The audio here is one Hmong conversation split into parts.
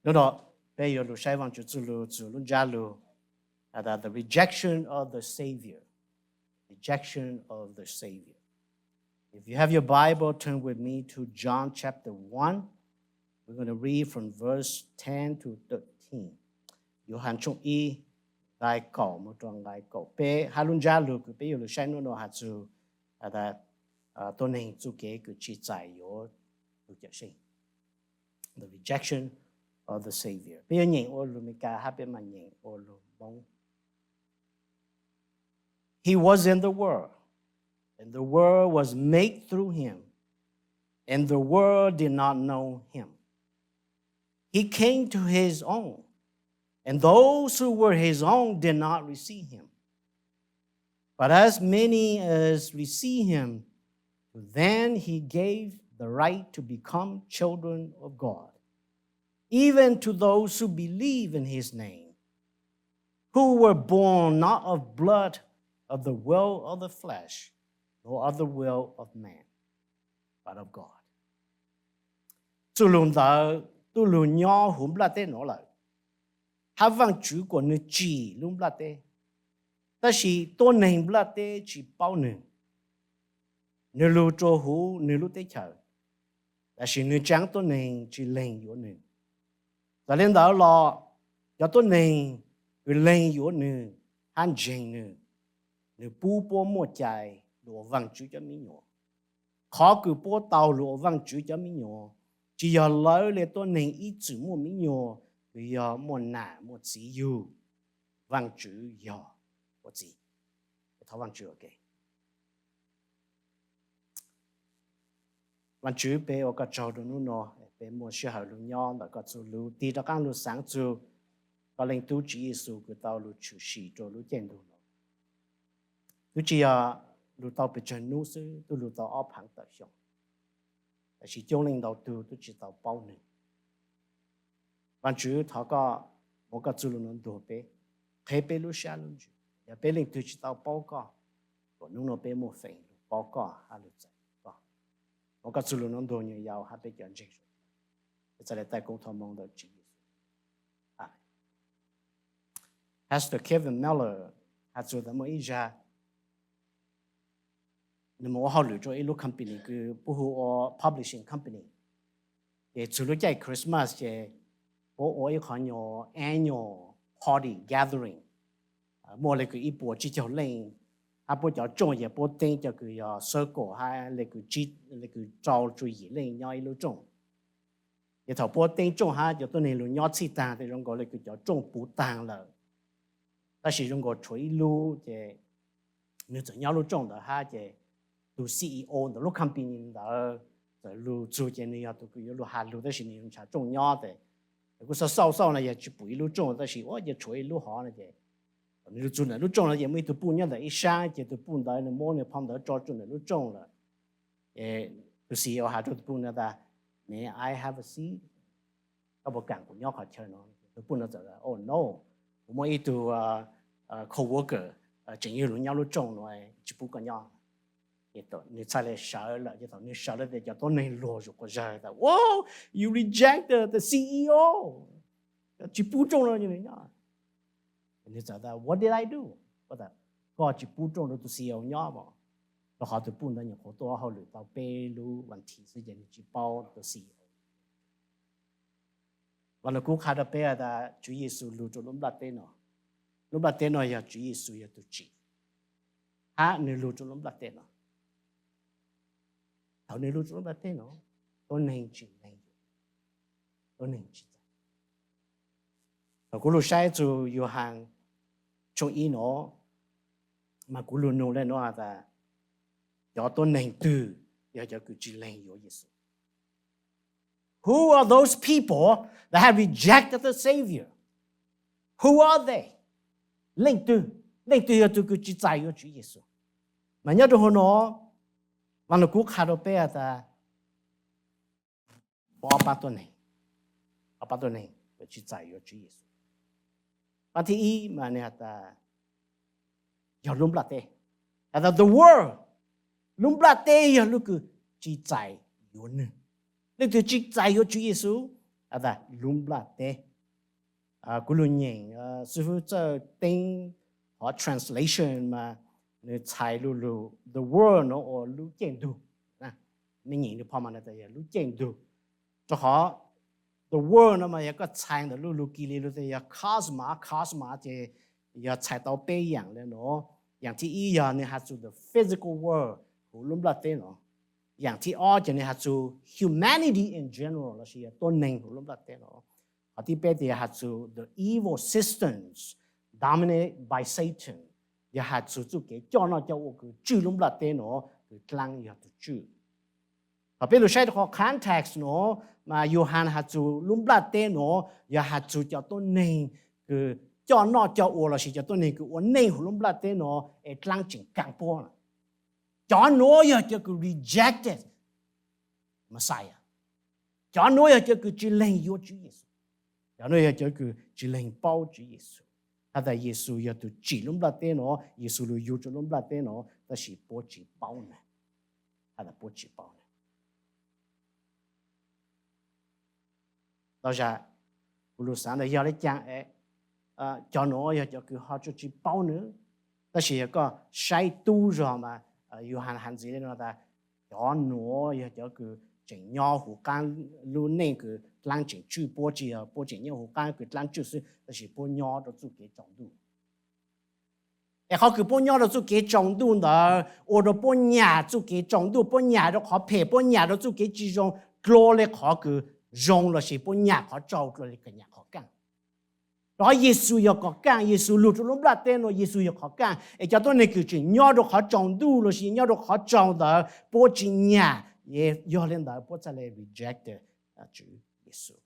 Hnub no peb yuav lug saib Vaajtswv txuj lug txug lub ntsab lug, the rejection of the Savior. Rejection of the Savior. If you have your Bible, turn with me to John chapter one. We're going to read from verse ten to thirteen. Yauv Has tshooj ib, nqai kaum moog rua nqai kaum peb. Hab lub ntsab lug kws peb yuav lug saib hnub no has txug tuab neeg txuj kev kws tsi txais yuav lug cawm seej. The rejection of the Savior. Peb yuav nyeem ua lug Meskas hab peb maam nyeem ua lug Moob. He was in the world, and the world was made through him, and the world did not know him. He came to his own, and those who were his own did not receive him. But as many as received him, to them he gave the right to become children of God, even to those who believe in his name, who were born not of blood, of the will of the flesh, nor of the will of man, but of God. Txuj lug ntawd tuaj lug nyob huv nplaj teb nuav lawm, hab Vaajtswv kuas nwg tsim lub nplaj teb, tab sis tuab neeg nplaj teb tsi paub nwg. Nwg lug rua huv nwg lub teb chaws, tab sis nwg tsaa tuab neeg tsi leeg yuav nwg. Txawm le ntawd los, cov tuab neeg kws leeg yuav nwg hab ntseeg nwg, nwg pub puab muaj cai lug ua Vaajtswv cov me nyuam. Qhov kws puab tau lug ua Vaajtswv cov me nyuam tsi yog lawv le tuab neeg ib txwm muaj me nyuam, kws yog muaj nam muaj txiv yug. Vaajtswv yog ua txiv. Thov Vaajtswv ua ke. Vaajtswv, peb ua koj tsaug rua hnub no, peb muaj sij hawm lug nyob ntawm koj txuj lug, tig rov qaab lug xaav txug koj Leej Tub Tswv Yexus kws tau lug tshwm sim rua lub caij ntuj no. Twb tsi yog lug tau pes tsawg nub xwb, twb lug tau ob phaav tawm xyoo, tab sis coob leej ntau tug twb tsi tau paub nwg. Vaajtswv, thov koj muab koj txuj lug no ntuas peb, qhev peb lub sab lub ntsws, yog peb leej twg tsi tau paub koj, kuas hnub no peb muaj feem lug paub koj hab lug txais koj. Muab koj txuj lug no ntuas nyuas yaus hab peb cov ntseeg. Peb txhad le taij koob thov Moob ntawm Tswv Yexus. Amen. Pastor Kevin Miller has txug tas muaj ib zag nwg moog ua hauj lwm rua ib lub company kws puab hu ua publishing company. Ces txug lub caij Christmas ces puab ua ib qho nyuas annual party gathering, muaj le kws ib puas tsib caug leej, hab puab cov rooj ces puab teeb cov kws yog circle hab le kws rau tsua yim leej nyob ib lub rooj. Ces thaum puab teeb rooj hab cov tuab neeg lug nyob txhij taag tes zoo nkaus le kws cov rooj puv taag lawm, tab sis zoo nkaus tshuav ib lub ces nwg txawm nyob lub rooj ntawd hab ces tug C E O ntawm lub company ntawd txawm lug txug ces nwg yog tug kws yuav lug has lug tab sis nwg yug ntshav rooj nyob tes kuj xauj xauj xauj no yog tsi pum ib lub rooj tab sis ua ces tshuav ib lub hov no ces nwg lug txug ntawm lub rooj no ces muaj ib tug puj nyob ntawm ib saab ces tug puj ntawd nwg muab nwg phau ntawv tso tsua ntawm lub rooj lawm. Tug C E O has rua tug puj ntawd tas, May I have a seat? Koj puas kaam kuv nyob qhov chaw no? Tug puj ntawd txawm tas, Oh no, kuv muaj ib tug co-worker tseem yug lug nyob lub rooj no, tsi pub koj nyob. Nwg txhad le sawv lawm ces thaum nwg sawv lawm tes cov tuab neeg luag zuqc quas zag tas, Wow, you rejected the C E O, tsi pub rooj no nyob. Nwg txawm tas, What did I do? Koj tsi pub rooj rua tug C E O nyob mog. Rua qhov tug puj ntawd nyuam qhuav tuaj hauj lwm tau peb lub vas thiv xwb ces nwg tsi paub tug C E O. Vam Lug Kub qha rua peb tas Tswv Yexus lug rua lub nplaj teb no. Lub nplaj teb no yog Tswv Yexus yog tug tsim, hab nwg lug rua lub nplaj teb no. Thaum nwg lug rua lub nplaj teb no, tuab neeg tsi leeg, tuab neeg tsi txais. Thaum kuv lug saib txug Yauv Has tshooj ib no, mas kuv lug nug le nuav tas, cov tuab neeg twg yog cov kws tsi leeg yuav Yexus? Who are those people that have rejected the Savior? Who are they? Leej twg, leej twg yog tug kws tsi txais yuav Tswv Yexus? Mas nyob rua huv no, Vam Lug Kub qha rua peb tas, muaj ob pab tuab neeg, ob pab tuab neeg kws tsi txais yuav Tswv Yexus. Pab thib ib mas nwg has tas yog lub nplaj teb, has tas the world, lub nplaj teb yog lub kws tsi txais yuav nwg. Leej twg tsi txais yuav Tswv Yexus? has tas lub nplaj teb. Kuv lug nyeem xib fwb Txawj Teeb qhov translation mas nws txhais lug lug the world no ua lub caij ntug. Mej nyeem nws phom mas nws tas yog lub caij ntug, rau qhov the world no mas yog koj txhais ntawm lub lug Kilis lug tas yog cosmos, cosmos ces yog txhais tau peb yaam le nuav. Yaam thib ib yog nws has txug the physical world huv lub nplaj teb no. Yaam thib ob ces nws has txug humanity in general lossis yog tuab neeg huv lub nplaj teb no. Qhov thib peb ces has txug the evil systems dominated by Satan, yog has txug txuj kev coj noj coj ua kws tswj lub nplaj teb no, kws dlaab yog tug tswj. Thaum peb lug saib rau qhov context no mas Yauhas has txug lub nplaj teb no yog has txug cov tuab neeg kws coj noj coj ua lossis cov tuab neeg kws ua neej huv lub nplaj teb no es dlaab tseem kaaj puab. Cov nuav yog cov kws rejected Messiah. Cov nuav yog cov kws tsi leeg yuav Tswv Yexus. Cov nuav yog cov kws tsi leeg paub Tswv Yexus. Has tas Yexus yog tug tsim lub nplaj teb no, Yexus lug yug rua lub nplaj teb no, tab sis puab tsi paub nws. Has tas puab tsi paub nws. Tau zag, kuv lug xaav tas yog le caag, cov nuav yog cov kws ho tsi paub nws. Tab sis yog koj saib tub zog mas Yauhas has ntxiv le no tas cov nuav yog cov kws tseem nyob huv qaab lub neej kws dlaab tseem tswj puab, tsi yog puab tseem nyob huv qaab kws dlaab tswj xwb, tab sis puab nyob rau txuj kev tsaus ntuj. Es qhov kws puab nyob rau txuj kev tsaus ntuj ntawd ua rau puab nyam txuj kev tsaus ntuj, puab nyam rau qhov phem, puab nyam rau txuj kev tsi zoo dlua le qhov kws zoo lossis puab nyam qhov tsaus dlua le nyam qhov kaaj. Rau qhov Yexus yog qhov kaaj, Yexus lug rua lub nplaj teb no, Yexus yog qhov kaaj. Es cov tuab neeg kws tseem nyob rau qhov tsaus ntuj lossis nyob rau qhov tsaus ntawd puab tsi nyam, yog le ntawd puab txhaj le rejected Tswv Yexus.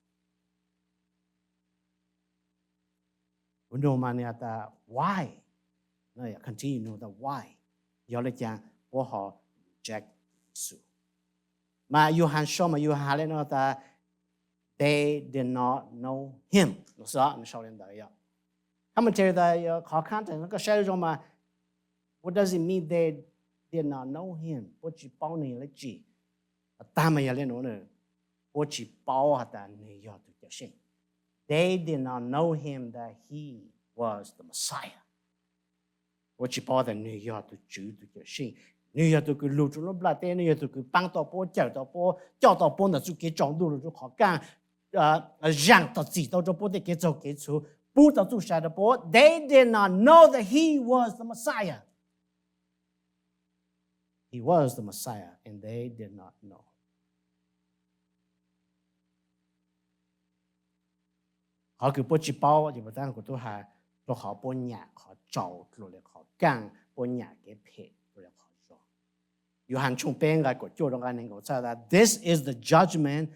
Kuv nug mas nws has tas why, continue nug tas why, yog le caag puab ho reject Yexus. Mas Yauhas sau mas Yauhas has le no tas they did not know him, nws sau le ntawd yog. Commentary tas qhov context no koj saib zoo mas what does it mean they did not know him? Puab tsi paub nws yog le tsi? Tag mas yog le nuav, puab tsi paub has tas nws yog tug Cawmseej. They did not know him that he was the Messiah. Puab tsi paub tas nws yog tug Tswv tug Cawmseej. Nws yog tug kws lug rua lub nplaj teb, nws yog tug kws paab tau puab, cawm tau puab, coj tau puab ntawm txuj kev tsaus ntuj lug rua qhov kaaj, zaam tau txim tau rua puab tej kev txaug kev txhum, pub tau txuj sa rua puab. They did not know that he was the Messiah. He was the Messiah and they did not know. Qhov kws puab tsi paub ces puab tab kuv tub has, rua qhov puab nyam qhov tsaus dlua le qhov kaaj, puab nyam kev phem dlua le qhov zoo. Yauhas tshooj peb nqai kaum cuaj rua nqai neeg nkaum txhaj tas, this is the judgment,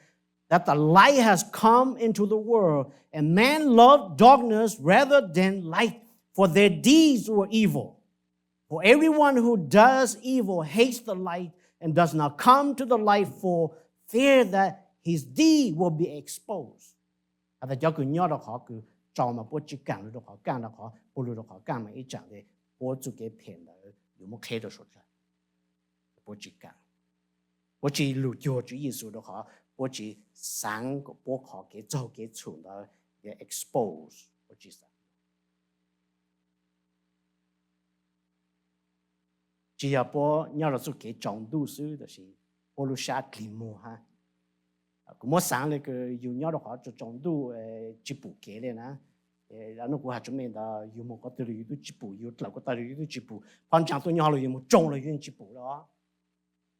that the light has come into the world, and men love darkness rather than light, for their deeds were evil. For everyone who does evil hates the light and does not come to the light for fear that his deed will be exposed. Has tas cov kws nyob rau qhov kws tsaus mas puab tsi kaam lug rua qhov kaaj, rua qhov puab lug rua qhov kaaj mas ib tsaam tes puab txuj kev phem ntawd yuav muab qheb rua suav dlawg. Puab tsi kaam, puab tsi lug cuag Tswv Yexus rua qhov puab tsi xaav kom puab qhov kev txaug kev txhum ntawd expose, puab tsi xaav. Tsi yog puab nyob rau txuj kev tsaus ntuj xwb, tab sis puab lub sab dlig muag hab. Kuv muab xaav le kws yug nyob rau qhov tsaus ntuj tsi pum kev le na. Nub kuv has tsua mej ntawd, yug moog qhov twg los yug tub tsi pum, yug dlawm ko taw los yug tub tsi pum, phab ntsaa tuaj nyob los yug moog tsoo los yug yeej tsi pum le.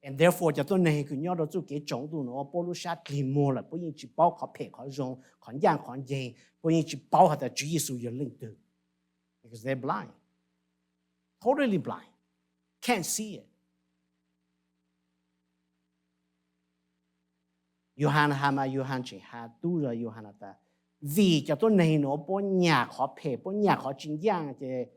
And therefore cov tuab neeg kws nyob rau txuj kev tsaus ntuj nuav puab lub sab dlig muag lawm, puab yeej tsi paub qhov phem qhov zoo, qhov ncaaj qhov nceeg, puab yeej tsi paub has tas Tswv Yexus yog leej twg. Because they're blind. Totally blind. Can't see it. Yauhas has mas Yauhas tseem has tub zog, Yauhas has tas vim cov tuab neeg nuav puab nyam qhov phem, puab nyam qhov tsi ncaaj ces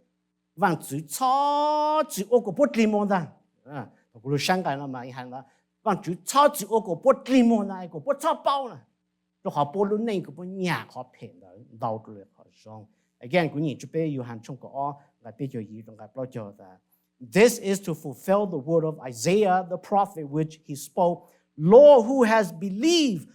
Vaajtswv txhob txwm ua kom puab dlig muag ntag. Thaum kuv lug saab nqai no mas has tas Vaajtswv txhob txwm ua kom puab dlig muag ntag, kom puab txhob paub na, rua qhov puab lub neej kws puab nyam qhov phem ntawd ntau dlua le qhov zoo. Again, kuv nyeem tsua peb Yauhas tshooj kaum ob nqai peb caug yim rua nqai plaub caug tas, this is to fulfill the word of Isaiah the prophet, which he spoke, Lord, who has believed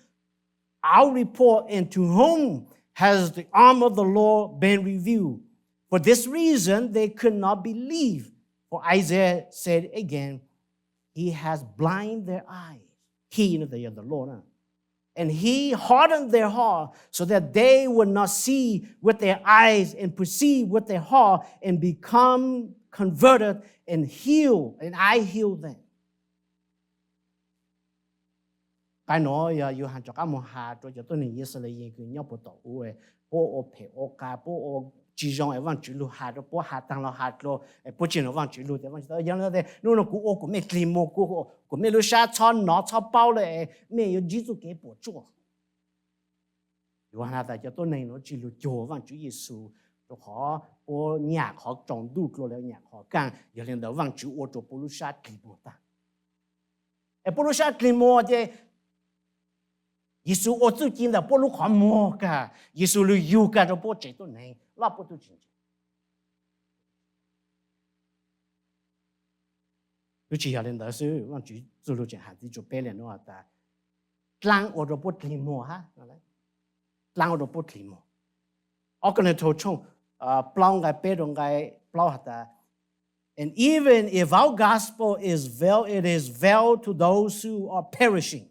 our report, and to whom has the arm of the Lord been revealed? For this reason they could not believe. For Isaiah said again, He has blinded their eyes. He, you know, the, the Lord, huh? And he hardened their heart so that they would not see with their eyes and perceive with their heart and become converted and heal, and I heal them. Qai no yog Yuhas rov qab mus has rua cov tuab neeg Yixalayees kws nyob puag tom ub, puab ua phem ua qa, puab ua tsi zoo es Vaajtswv lug has rua puab, has taag los has dlua, puab tsi nug Vaajtswv lug tes Vaajtswv tas yog le ntawd tes nub nua kuv ua kuas mej dlig muag, kuas mej lub sab txhob nov txhob paub le, mej yuav ntsib txuj kev puam tsuaj. Yuhas has tas cov tuab neeg nuav tsi lug cuag Vaajtswv Yexus, rua qhov puab nyam qhov tsaus ntuj dlua le nyam qhov kaaj, yog le ntawd Vaajtswv ua rua puab lub sab dlig muag taag. Es puab lub sab dlig muag ces Yexus ua txuj ci ntawm puab lub qhov muag kag, Yexus lug yug kag rua puab tsev tuab neeg loj puab tub tsi ntseeg. Tub tsi yog le ntawd xwb, Vaajtswv txuj lug tseem has txug rua peb le nuav has tas dlaab ua rua puab dlig muag hab, dlaab ua rua puab dlig muag. Ob Kolinthus tshooj plaub nqai peb rua nqai plaub has tas, And even if our gospel is veiled, it is veiled to those who are perishing,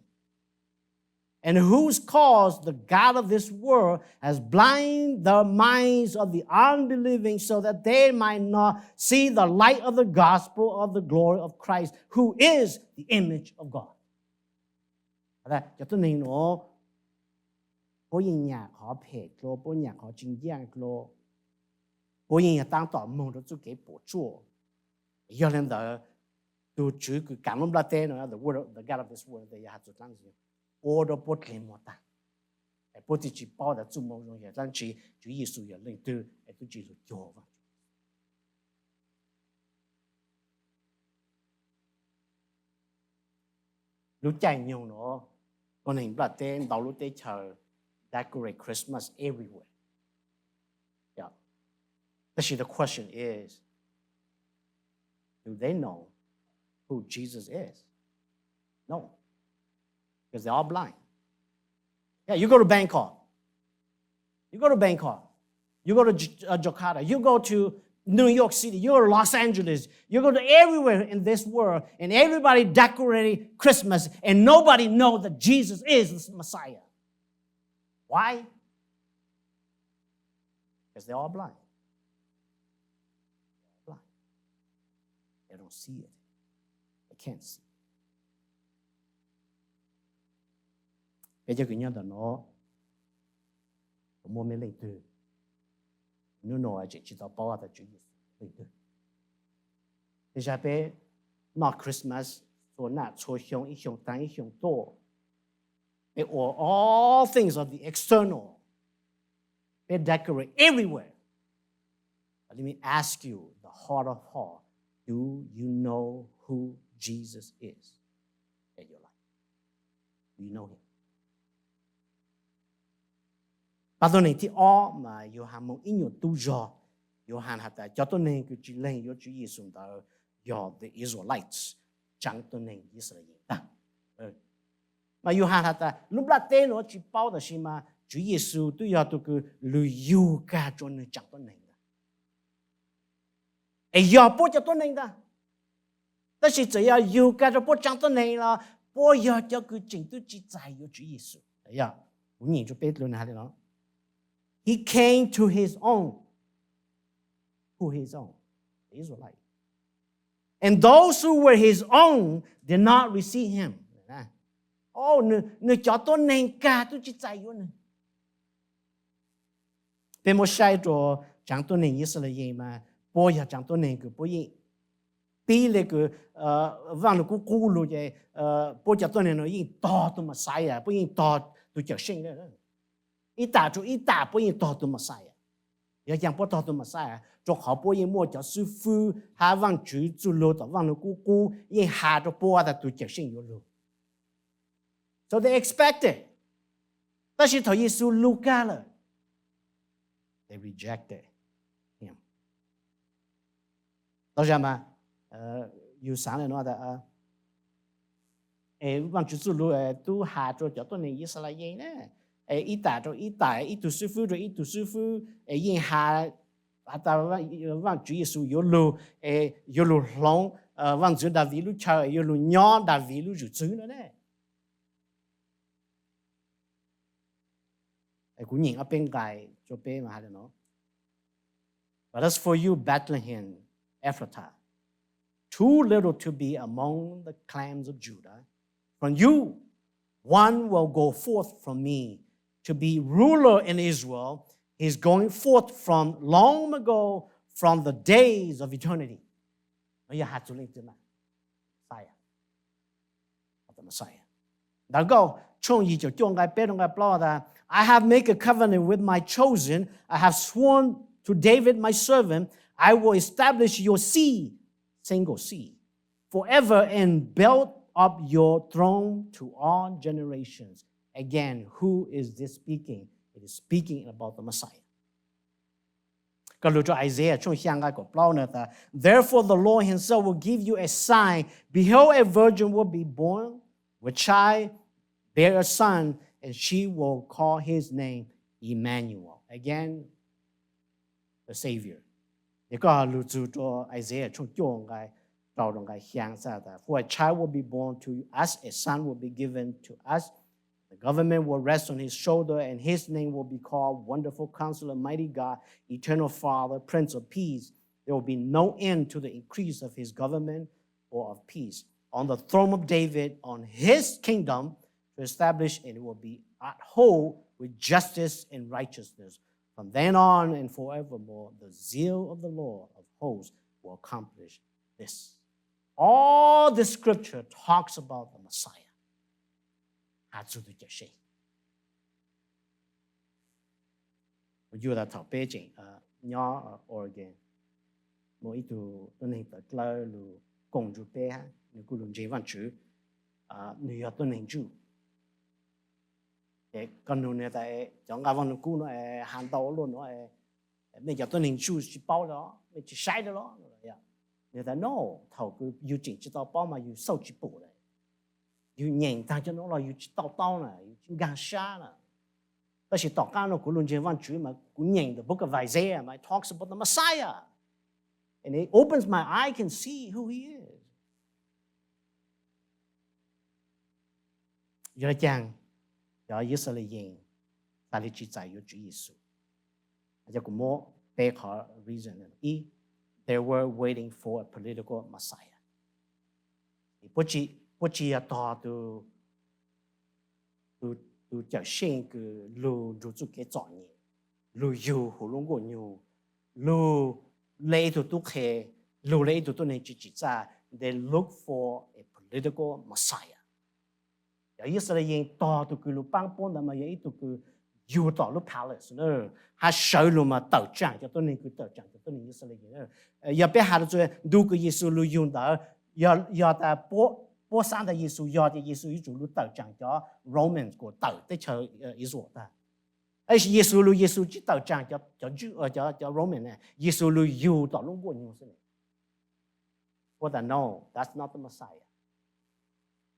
and whose cause the god of this world has blinded the minds of the unbelieving, so that they might not see the light of the gospel of the glory of Christ, who is the image of God. Cov tuab neeg nuav puab yeej nyam qhov phem dlua, puab nyam qhov tsi ncaaj dlua, puab yeej yog taab tom moog rua txuj kev puam tsuaj. Yog le ntawd, tug Tswv kws kaav lub nplaj teb nuav, the word of, the god of this world, yog has txug dlaab tsi, ua rua puab dlig muag taag, es puab tub tsi paub tas txuj moo zoo yog dlaab tsi, Tswv Yexus yog leej twg, es tub tsi lug cuag Vaajtswv. Lub caij nyoog nuav, tuab neeg nplaj teb ntau lub teb chaws decorate Christmas everywhere. Tab sis the question is, do they know who Jesus is? No. Because they're all blind. Yeah, you go to Bangkok. You go to Bangkok. You go to J- uh, Jakarta. You go to New York City. You go to Los Angeles. You go to everywhere in this world, and everybody decorating Christmas, and nobody knows that Jesus is the Messiah. Why? Because they're all blind. Blind. They don't see it. They can't see it. Peb cov kws nyob ntawm no, puas muaj mej leej twg nub nua tseem tsi tau paub tas Tswv Yexus leej twg? Tej zag peb noj Christmas txhua naj txhua xyoo, ib xyoo taag ib xyoo tuaj. Peb ua all things of the external. Peb decorate everywhere. But let me ask you, the heart of heart, do you know who Jesus is in your life? Do you know him? Pab tuab neeg thib ob mas Yauhas moog ib nyuas tub zog, Yauhas has tas cov tuab neeg kws tsi leeg yuav Tswv Yexus ntawd yog the Israelites, tsaav tuab neeg Yixalayees taag. Mas Yauhas has tas lub nplaj teb nuav tsi paub tab sis mas Tswv Yexus twb yog tug kws lug yug kag rua nwg tsaav tuab neeg ntag. Es yog puab cov tuab neeg ntag. Tab sis txawm yog yug kag rua puab tsaav tuab neeg los puab yog cov kws tseem tub tsi txais yuav Tswv Yexus. Yog, kuv nyem rua peb lug has le no, He came to his own. Who his own? The Israelites. And those who were his own did not receive him. Nwg, nwg cov tuab neeg kag tub tsi txais yuav nwg. Peb muab saib rua tsaav tuab neeg Yixalayees mas puab yog tsaav tuab neeg kws puab yeej, pib le kws Vaaj Lug Kub qub lug ces puab cov tuab neeg nuav yeej tog tug Messiah, puab yeej tog tug Cawmseej. Ib tam rua ib tam puab yeej tog tug Messiah. Yog caag puab tog tug Messiah? Rua qhov puab yeej muaj cov xwb fwb hab Vaajtswv txuj lug tom Vaaj Lug Kub qub yeej has rua puab tas tug Cawmseej yuav lug. So they expected. Tab sis thaum Yexus lug kag lawm, they rejected him. Tau zag mas, yug xaav le nuav tas, es Vaajtswv txuj lug tub has rua cov tuab neeg Yixalayees ne, Es ib tam rau ib tam, ib tug xib fwb rau ib tug xib fwb, es yeej has tas Vaajtswv Yexus yuav lug, es yuav lug hloov vaaj ntxwv Daviv lub chaw, yuav lug nyob Daviv lub zwm txwv no ne. Kuv nyeem ob peb nqai rua peb mas has le no: But as for you, Bethlehem Ephrathah, too little to be among the clans of Judah, from you one will go forth from me to be ruler in Israel. He's going forth from long ago, from the days of eternity. No yog has txug leej twg na? Messiah. Ntawv Nkauj tshooj yim caum cuaj nqai peb rau nqai plaub tas, I have made a covenant with my chosen, I have sworn to David my servant, I will establish your seed, single seed, forever and build up your throne to all generations. Again, who is this speaking? It is speaking about the Messiah. Koj lug rau Isaiah tshooj xyaa nqai kaum plaub na tas, Therefore the Lord himself will give you a sign. Behold, a virgin will be born, with child, bear a son, and she will call his name Emmanuel. Again, the Savior. Yog koj lug txug rau Isaiah tshooj cuaj nqai rau nqai xyaa tas, For a child will be born to us, a son will be given to us, the government will rest on his shoulder, and his name will be called Wonderful Counselor, Mighty God, Eternal Father, Prince of Peace. There will be no end to the increase of his government or of peace on the throne of David, on his kingdom, to establish, and it will be uphold with justice and righteousness from then on and forevermore. The zeal of the Lord of hosts will accomplish this. All this scripture talks about the Messiah. Has txug tug Cawm Seej. Kuv yuav tas thaum peb tseem nyob Oregon, muaj ib tug tuab neeg tawv dlawb lug koom nrug peb, nwg kuj lug ntseeg Vaajtswv, nwg yog tuab neeg Jew. Koj nug nwg tas, cov nqaj Vaaj Lug Kub nuav has ntau luaj nuav, mej cov tuab neeg Jew tsi paub le los, mej tsi saib le los? Nwg tas, No, thaum kws yug tseem tsi tau paub mas yug xauj tsi pum le. Yug nyeem taag cov nuav los yug tsi tau taub na, yug tsi nkaag sab na. Tab sis tom qaab nuav kuv lug ntseeg Vaajtswv mas kuv nyeem the book of Isaiah mas it talks about the Messiah. And it opens my eye, I can see who he is. Yog le caag cov Yixalayees tas le tsi txais yuav Tswv Yexus? Cov kuv muab peb qhov reason. Ib, they were waiting for a political Messiah. Puab tsi yog tog tug Cawm Seej kws lug nrug txuj kev txom nyem, lug yug huv lub nkuaj nyug, lug le ib tug tub qhe, lug le ib tug tuab neeg tsi tsim txaj. They look for a political Messiah. Cov Yixalayees tog tug kws lug paab puab ntawd mas yog ib tug kws yug tom lub palace na, hab sawv lug mas tawm tsaam cov tuab neeg kws tawm tsaam cov tuab neeg Yixalayees. Yog peb has lug txug ntu kws Yexus lug yug ntawd, yog tas puab xaav tas Yexus yog ces Yexus yuav tsum lug tawm tsaam cov Romans kuas tawm teb chaws Israel tag. Tab sis Yexus lug, Yexus tsi tawm tsaam cov Roman, Yexus lug yug tom lub nkuaj nyug xwb. Puab tas, No, that's not the Messiah.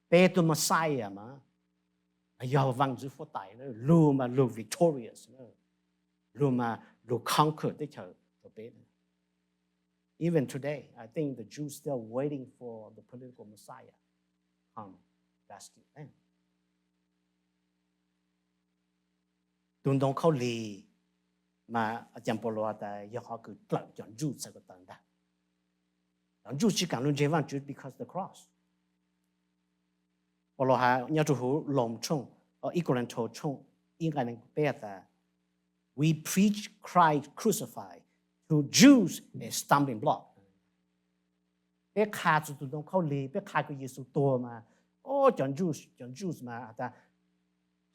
Peb tug Messiah mas yog Vaajtswv Huab Tais, lug mas lug victorious, lug mas lug conquer teb chaws rua peb. Even today, I think the Jews still waiting for the political Messiah come rescue them. Tug ntoo khaub lig mas caag Paulus tas yog qhov kws dlawm cov Jews txhais ko taw ntag. Cov Jews tsi kaam lug ntseeg Vaajtswv because the cross. Paulus has nyob rua huv Loos tshooj, ib Korinto tshooj ib nqai neeg peb tas, We preach Christ crucified, to Jews a stumbling block. Peb qha txug tug ntoo khaub lig, peb qha kws Yexus tuag mas, o, cov Jews, cov Jews mas tas,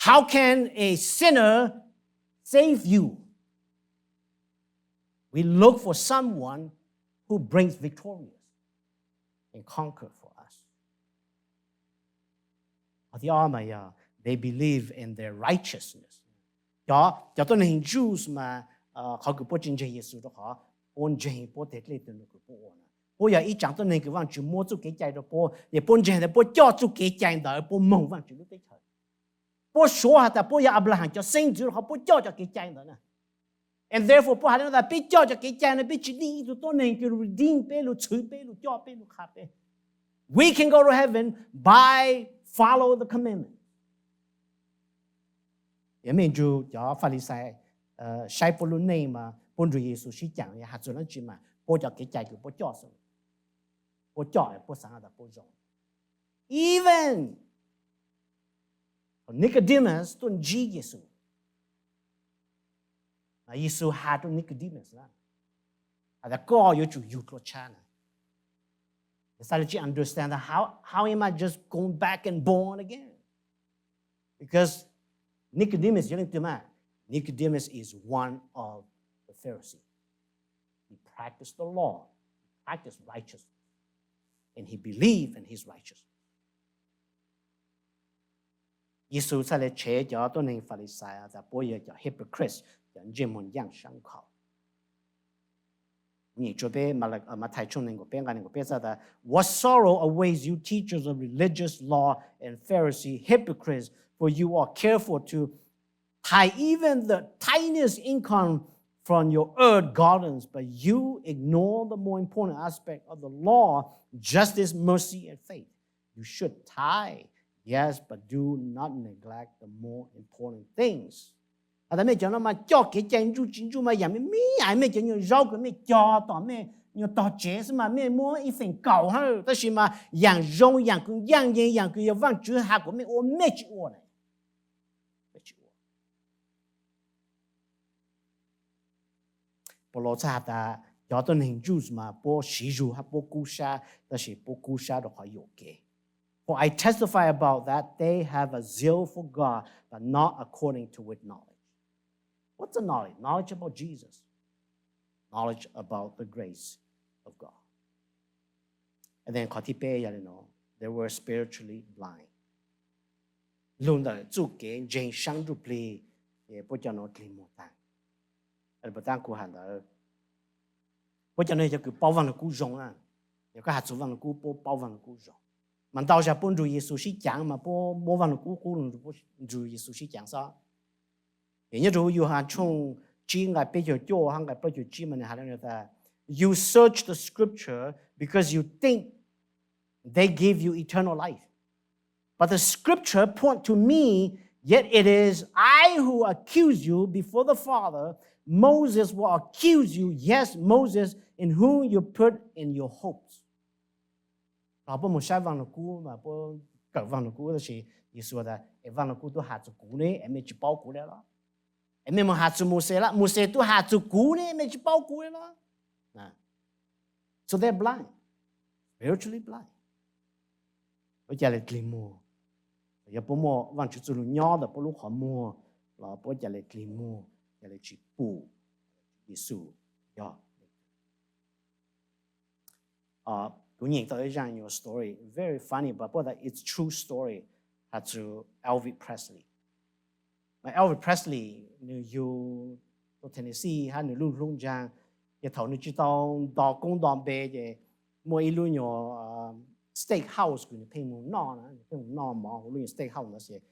How can a sinner save you? We look for someone who brings victorious and conquer for us. Qhov thib ob mas yog they believe in their righteousness. Cov, cov tuab neeg Jews mas qhov kws puab tsi ntseeg Yexus rua qhov puab ntseeg puab teg dlej tug num kws puab ua na. Puab yog ib tsaam tuab neeg kws Vaajtswv muab txuj kev cai rua puab, ces puab ntseeg tas puab coj txuj kev cai ntawd puab moog Vaajtswv lub teb chaws. Puab suav has tas puab yog Anplaham cov xeeb ntxwv rua qhov puab coj cov kev cai ntawd na. And therefore puab has le tas peb coj cov kev cai no peb tsi nij ib tug tuab neeg kws lug redeem peb, lug txhwv peb, lug coj peb, lug qha peb. We can go to heaven by follow the commandment. Yog mej nrug cov Falixais saib puab lub neej mas puab nrug Yexus sib caam has txug dlaab tsi mas puab cov kev cai kws puab coj xwb, puab coj puab xaav tas puab zoo. Even Nicodemus tuaj ntsib Yexus, Yexus has rua Nicodemus na, has tas koj yuav tsum yug dlua tshab na. Xaav le tsi understand that how, how am I just going back and born again? Because Nicodemus yog leej twg mas? Nicodemus is one of the Pharisees. He practiced the law, he practiced righteousness, and he believed in his righteousness. Yexus txhaj le tshev cov tuab neeg Falixais tas puab yog cov hypocrites, cov ntsej muag ncaaj sab nkhaus. Nyeem tsua peb, Mathais tshooj neeg nkaum peb nqai neeg nkaum peb txhaj tas, What sorrow awaits you, teachers of religious law and Pharisee hypocrites, for you are careful to tithe even the tiniest income from your earth gardens, but you ignore the more important aspect of the law, justice, mercy, and faith. You should tithe, yes, but do not neglect the more important things. Has tas mej cov no mas coj kev cai ntsuj tsis ntsuj mas yaam mej, mej cov nyuag zaub kws mej cog tom mej nyuag tog tsev xwb mas mej muab ib feem kaum hab, tab sis mas yaam zoo, yaam kws ncaaj nceeg, yaam kws yog Vaajtswv has kuas mej ua mej tsis ua na. Paulus txhaj has tas cov tuab neeg Jews mas puab siv zug hab puab kub sab, tab sis puab kub sab rua qhov yuam kev. For I testify about that they have a zeal for God, but not according to with knowledge. What's the knowledge? Knowledge about Jesus. Knowledge about the grace of God. And then qhov thib peb yog le no, they were spiritually blind. Lug ntawm txuj kev ntseeg saab nruj plig, ces puab cov no dlig muag taag. Puag ta kuv has ntawd, puab cov no yog cov kws paub Vaaj Lug Kub zoo na. Yog koj has txug Vaaj Lug Kub, puab paub Vaaj Lug Kub zoo. Mas ntau zag puab nrug Yexus sib caav mas puab muab Vaaj Lug Kub qub lug nrug Yexus sib caav xwb. Ces nyob rua Yauhas tshooj tsib nqai peb caug cuaj hab nqai plaub caug tsib mas nwg has le tas, You search the scripture because you think they give you eternal life. But the scripture point to me, yet it is I who accuse you before the Father. Moses will accuse you, yes, Moses in whom you put in your hopes. Los puab moog saib Vaaj Lug Kub mas puab kawm Vaaj Lug Kub, tab sis Yexus tas es Vaaj Lug Kub tub has txug kuv ne, es mej tsis paub kuv le los? Es mej moog has txug Mauxes lawm, Mauxes tub has txug kuv ne, mej tsis paub kuv le los? So they're blind, spiritually blind. Puab ca le dlig muag? Yog puab muaj Vaajtswv txuj lug nyob ntawm puab lub qhov muag los puab ca le dlig muag, ca le tsis pum Yexus yog Kuv nyeem tau ib zaj nyuag story, very funny, but puab tas it's true story, has txug Elvis Presley. Mas Elvis Presley nwg yug tuaj Tennessee hab nwg lub hlub ntsaag, ces thaum nwg tsis tau nto koob nto npe ces muaj ib lub nyuag steakhouse kws nwg pheej moog noj, pheej moog noj mov huv lub nyuag steakhouse ntawd, ces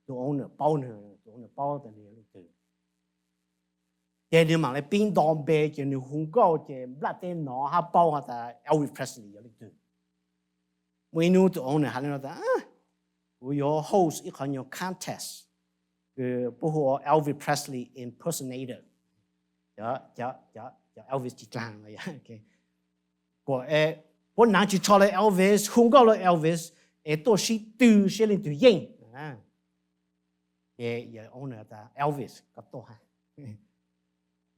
tus owner paub nwg, tus owner paub tas nwg yog leej twg. Ces nwg maam le pib nto npe, ces nwg hu nkauj ces nplaj teb nov hab paub has tas Elvis Presley yog leej twg. Muaj ib nub tus owner has le no tas, kuv yuav host ib qhov nyuag contest kws puab hu ua Elvis Presley impersonator. Cov Elvis tsis dlaag, puab naav tsis tsho le Elvis, hu nkauj le Elvis, es tuaj sib tw seb leej twg yeej. Ces owner tas Elvis koj tuaj.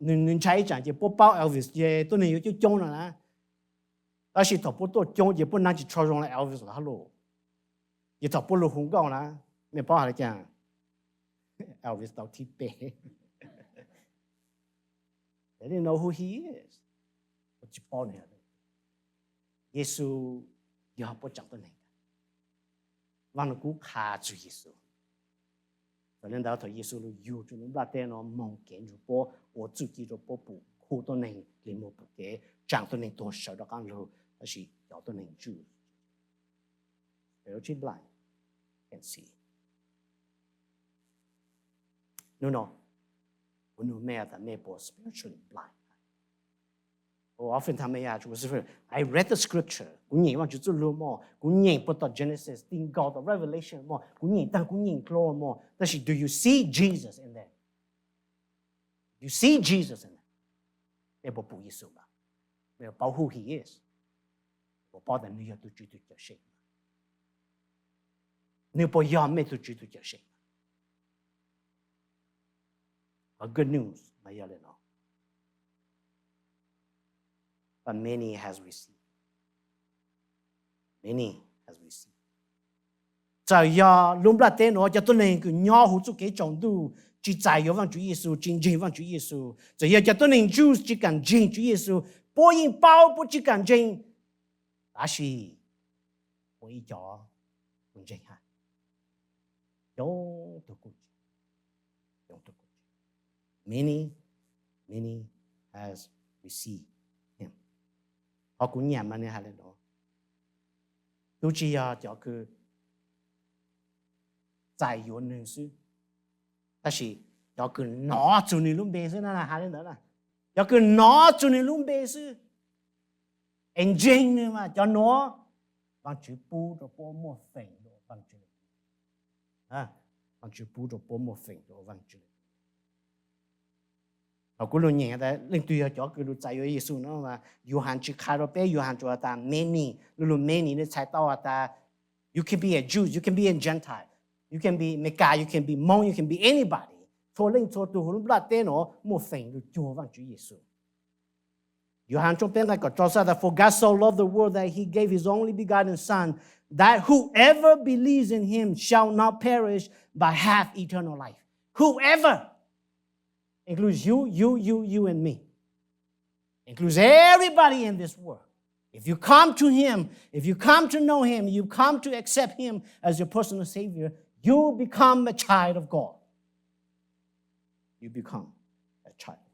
Nwg ntshai ib tsam ces puab paub Elvis ces tuab neeg yuav coob coob no na. Tab sis thaum puab tuaj coob ces puab naav tsis tsho zoo le Elvis los hab lauj. Ces thaum puab lug hu nkauj na, mej paub has le caag? Elvis tau thib peb. They didn't know who he is. Puab tsis paub nwg. Yexus yog puab tsaam tuab neeg. Vaaj Lug Kub qha txug Yexus. Thaum le ntawd thaum Yexus lug yug rua nplaj teb no moog kev nrug puab, ua txuj ci rua puab pum, khu tuab neeg dlig muag pum kev, tsaam tuab neeg tuag sawv rov qaab lug, tab sis cov tuab neeg tswj. Spiritually blind can see. Hnub no kuv nug mej tas mej puas spiritually blind? Oftentimes mej has, I read the scripture, kuv nyeem Vaajtswv txuj lug mog, kuv nyeem puag tom Genesis ti nkaus tom Revelation mog, kuv nyeem taag kuv nyeem dlua mog, tab sis do you see Jesus in there? You see Jesus in there? Mej puas pum Yexus mas? Mej puas paub who he is? Puas paub tas nwg yog tug Tswv tug Cawmseej? Nwg puas yog mej tug Tswv tug Cawmseej? Qhov good news mas yog le no, but many has received, many has received. Txawm yog lub nplaj teb nuav cov tuab neeg kws nyob huv txuj kev tsaus ntuj tsi txais yuav Vaajtswv Yexus, tsi ntseeg Vaajtswv Yexus, txawm yog cov tuab neeg Jews tsi kam ntseeg Tswv Yexus, puab yeej paub puab tsi kam ntseeg, tab sis muaj ib co kuj ntseeg hab. Coob tug kuj ntseeg, coob tug kuj ntseeg. Many, many has received him. Qhov kuv nyam mas nwg has le no, tub tsi yog cov kws txais yuav nwg xwb, tab sis cov kws nov txug nwg lub npe xwb na, has le ntawd na. Cov kws nov txug nwg lub npe xwb es ntseeg nwg mas cov nuav Vaajtswv pub rua puab muaj feem rua Vaajtswv. Vaajtswv pub rua puab muaj feem rua Vaajtswv. Thaum kuv lug nyeem tas leej twg yog cov kws lug txais yuav Yexus no, Yauhas tsi qha rua peb, Yauhas tsuas has tas many, lub lug many ne txhais tau has tas you can be a Jew, you can be a Gentile, you can be Melikas, you can be Hmoob, you can be anybody. Txhua leej txhua tug huv lub nplaj teb nuav muaj feem lug cuag Vaajtswv Yexus. Yauhas tshooj peb nqai kaum rau has tas, For God so loved the world that he gave his only begotten Son, that whoever believes in him shall not perish but have eternal life. Whoever includes you, you, you, you, and me. Includes everybody in this world. If you come to him, if you come to know him, you come to accept him as your personal Savior, you become a child of God. You become a child of God.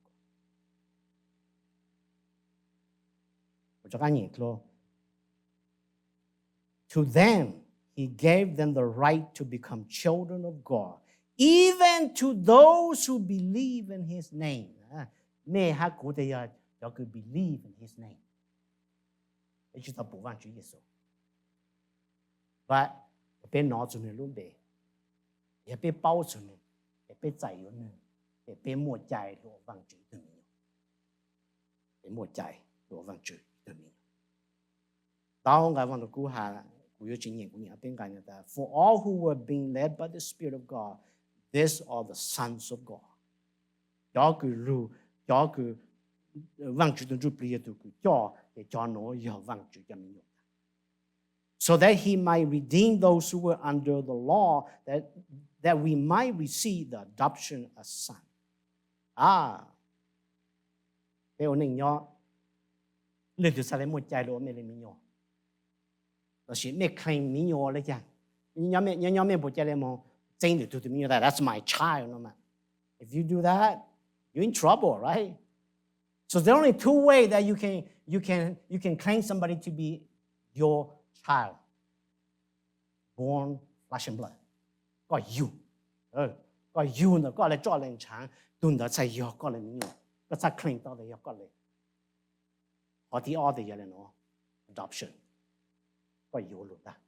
Rov qab nyeem dlua. To them he gave them the right to become children of God, even to those who believe in his name. Mej hab kuv tas yog cov kws believe in his name. Peb tsi tau pum Vaajtswv Yexus, but peb nov txug nwg lub npe, yog peb paub txug nwg, es peb txais yuav nwg, es peb muaj cai ua Vaajtswv tug me nyuam. Peb muaj cai ua Vaajtswv tug me nyuam. Tau nqai Vaaj Lug Kub has, kuv yuav tsi nyeem, kuv nyeem peb nqai tas, For all who were being led by the Spirit of God, these are the sons of God. Cov kws lug, cov kws Vaajtswv tug Ntsuj Plig yog tug kws coj, ces cov nuav yog Vaajtswv cov me nyuam. So that he might redeem those who were under the law, that, that we might receive the adoption as son. A, peb ua neej nyob, leej twg txhaj le muaj cai lug ua mej le me nyuam? Lossis mej claim me nyuam le caag? Nyob nyob mej puas cai le moog txeeb lwm tug tug me nyuam tas that's my child no mas? If you do that, you're in trouble, right? So there are only two ways that you can, you can, you can claim somebody to be your child. Born flesh and blood. Koj yug, koj yug ntawm koj le roj le ntshaav, tug ntawd txhaj yog koj le me nyuam, koj txhaj claim tau tas yog koj le. Qhov thib ob tas yog le nuav, adoption. Koj yuav lug ntag,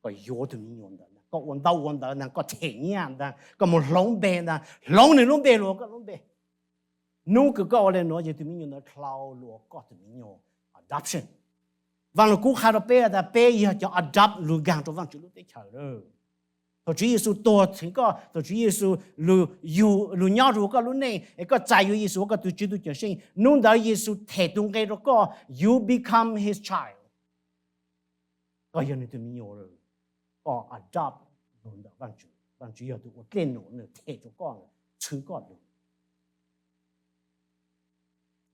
koj yuav tug me nyuam ntawd ntag, koj ua ntaub ua ntawv ntag, koj them nyaj ntag, koj moog hloov npe ntag, hloov nwg lub npe lug ua koj lub npe. Nub kws koj ua le nuav ces tug me nyuam ntawd dlhau lug ua koj tug me nyuam. Adoption. Vaaj Lug Kub qha rua peb tas peb yog cov adopt lug nkaag rua Vaajtswv lub teb chaws lawm. Thaum Tswv Yexus tuag theem koj, thaum Tswv Yexus lug, lug nyob rua koj lub neej es koj txais yuav Yexus ua koj tug Tswv tug Cawmseej, nub ntawd Yexus them tug nqe rua koj, you become his child. Koj yog nwg tug me nyuam lawm. Koj adopt lug ntawm Vaajtswv, Vaajtswv yog tug ua dlej num, nwg them rua koj, txhwb koj lug.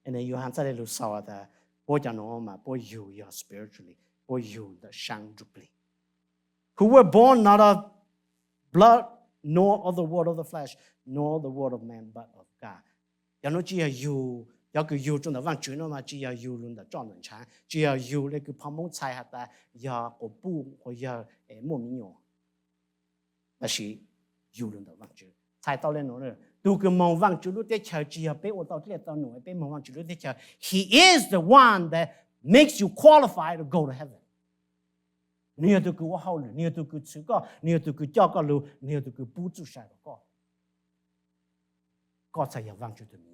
Yuav has txhaj le lug xaus tas puab cov nuav mas puab yug yog spiritually, puab yug ntawm saab ntsuj plig. Who were born not of blood, nor of the word of the flesh, nor the word of man, but of God. Cov nuav tsi yog yug, cov kws yug rua ntawm Vaajtswv nuav mas tsi yog yug lug ntawm roj ntawm ntshaav, tsi yog yug le kws phau Moob txhais has tas yog quas puj quas yawg es muaj me nyuam. Tab sis yug lug ntawm Vaajtswv, Txhais tau le nuav, tus kws moog Vaajtswv lub teb chaws tsi yog peb ua tau dlej tau num, peb moog Vaajtswv lub teb chaws. He is the one that makes you qualified to go to heaven. Nwg yog tug kws ua hauj lwm, nwg yog tug kws txhwv koj, nwg yog tug kws coj koj lug, nwg yog tug kws pub txuj sa rua koj. Koj txhad yog Vaajtswv tug me nyuam.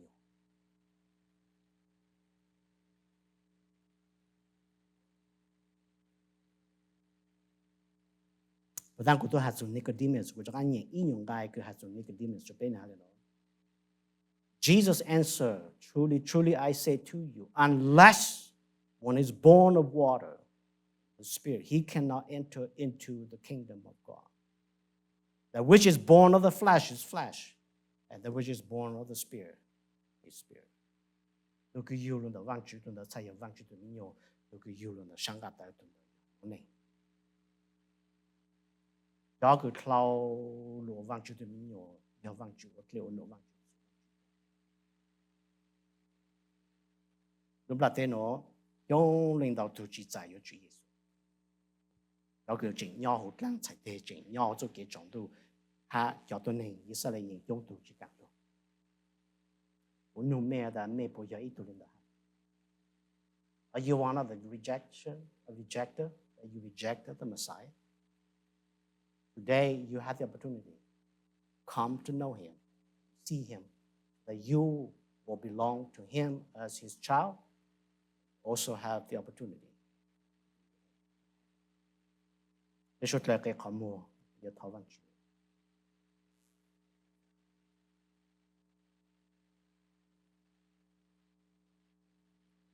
Puas taag kuv tuaj has txug Nicodemus, kuv rov qaab nyeem ib nyuas nqai kws has txug Nicodemus rua peb na le nuav. Jesus answered, Truly, truly, I say to you, unless one is born of water and Spirit, he cannot enter into the kingdom of God. That which is born of the flesh is flesh, and that which is born of the Spirit is spirit. Tug kws yug lug ntawm Vaajtswv, tug ntawd txhad yog Vaajtswv tug me nyuam. Tug kws yug lug ntawm sab nqaj tawv, tug ntawd yog neeg. Cov kws dlhau lug ua Vaajtswv tug me nyuam yog Vaajtswv ua dlej ua num Vaajtswv. Lub nplaj teb nuav coob leej ntau tug tsi txais yuav Tswv Yexus. Cov kws tseem nyob huv dlaab txhais teg, tseem nyob huv txuj kev tsaus ntuj, hab cov tuab neeg Yixalayees coob tug tsi kaam lug. Kuv nug mej tas mej puas yog ib tug le ntawd? Are you one of the rejection, a rejecter, that you rejected the Messiah? Today you have the opportunity. Come to know him, see him, that you will belong to him as his child, also have the opportunity. Peb suav dlawg qe qhov muag, yuav thov Vaajtswv.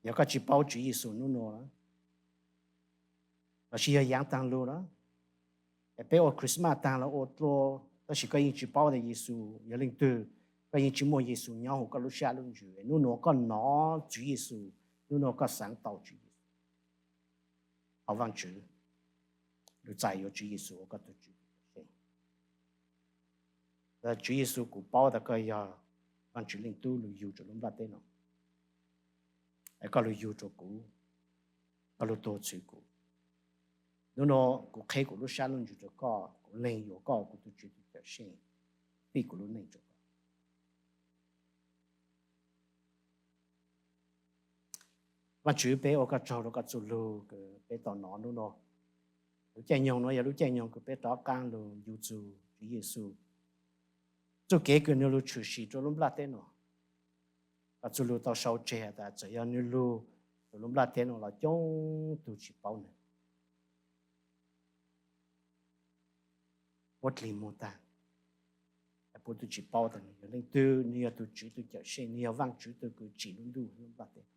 Yog koj tsi paub Tswv Yexus nub nua, lossis yog yaav taag lug na, es peb ua Christmas taag los ua dlua, tab sis koj yeej tsi paub tas Yexus yog leej twg, koj yeej tsi muaj Yexus nyob huv koj lub sab lub ntsws, nub nua koj nov Tswv Yexus, nub nua koj xaav tau Tswv Yexus. Thov Vaajtswv lug txais yuav Tswv Yexus ua koj tug Tswv. Tswv Yexus, kuv paub tas koj yog Vaajtswv Leej Tub lug yug rua lub nplaj teb no, es koj lug yug rua kuv, koj lug tuag txhwv kuv. Nub nua kuv qheb kuv lub sab lub ntsws rua koj, kuv lees yuav koj ua kuv tug Tswv tug Cawmseej, fij kuv lub neej rua koj. Vaajtswv, peb ua koj tsaug rua koj txuj lug kws peb tau nov nub nua. Lub caij nyoog nuav yog lub caij nyoog kws peb rov qaab lug ncu txug Tswv Yexus, txuj kev kws nwg lug tshwm sim rua lub nplaj teb no. Koj txuj lug tau sau tseg tas txawm yog nwg lug rua lub nplaj teb no los coob tug tsi paub nwg. Puab dlig muag taag, puab tug tsi paub tas nwg yog leej twg, nwg yog tug Tswv tug Cawmseej, nwg yog Vaajtswv tug kws tsim lub ntuj lub nplaj teb.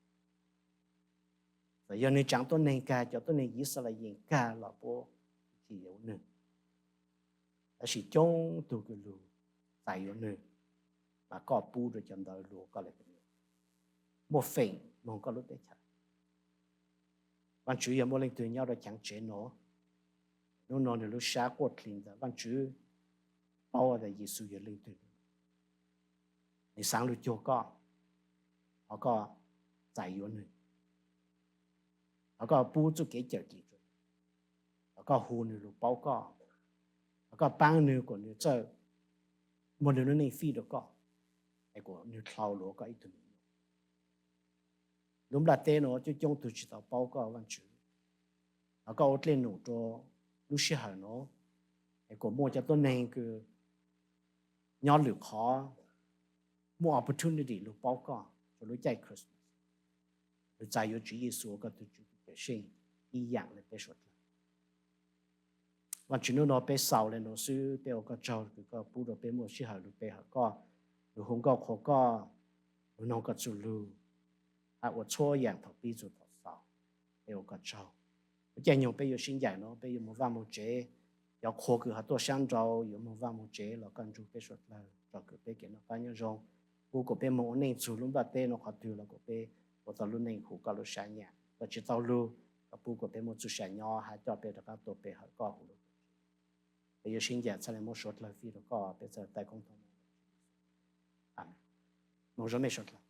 Txawm yog nwg tsaav tuab neeg kag, cov tuab neeg Yixalayees kag los puab tsi yuav nwg. Tab sis coob tug kws lug txais yuav nwg, mas koj pub rua cov ntawd lug ua koj le muaj feem moog koj lub teb chaws. Vaajtswv, yog muaj leej twg nyob rua chaav tsev no, nub nua nwg lub sab quaj dlig ntawm Vaajtswv, paub tas Yexus yog leej twg, nwg xaav lug cuag koj, thov koj txais yuav nwg, thov koj pub txuj kev cawm dim rua, thov koj hu nwg lug paub koj, thov koj paab nwg kuas nwg txawj muaj nwg lub neej fij rua koj, es kuas nwg dlhau lug ua koj ib tug me nyuam. Lub nplaj teb nuav coob coob tug tsi tau paub koj Vaajtswv. Thov koj ua dlej num rua lub sij hawm nuav, es kuas muaj cov tuab neeg kws nyob lwm qhov muaj opportunity lug paub koj rua lub caij Christmas, lug txais yuav Tswv Yexus ua koj tug Tswv tug Cawmseej ib yaam le peb suav dlawg. Vaajtswv, nub nua peb xaus le nuav xwb, peb ua koj tsaug kws koj pub rua peb muaj sij hawm lug pe hawm koj, lug hu nkauj qhuas koj, lug noog koj txuj lug, hab ua txhua yaam thaum pib txug thaum xaus. Peb ua koj tsaug. Lub caij nyoog peb yuav sib ncaim nuav peb yuav moog vaaj moog tsev, cov qhua kws ho tuaj sab nrau yuav moog vaaj moog tsev los koj nrug peb suav dlawg, tsom kwm peb kev noj qab nyob zoo, pub kuas peb moog ua neej txug lub nplaj teb nuav qhov twg los kuas peb ua tau lub neej huv koj lub sab nyam. Koj tsi tau lug, koj pub kuas peb muaj txuj sa nyob hab coj peb rov qab tuaj pe hawm koj huv lub. Peb yuav sib ncaim txhad le muab suav dlawg fij rua koj, peb txhad taij koob thaum no. Amees. Moog zoo mej suav dlawg.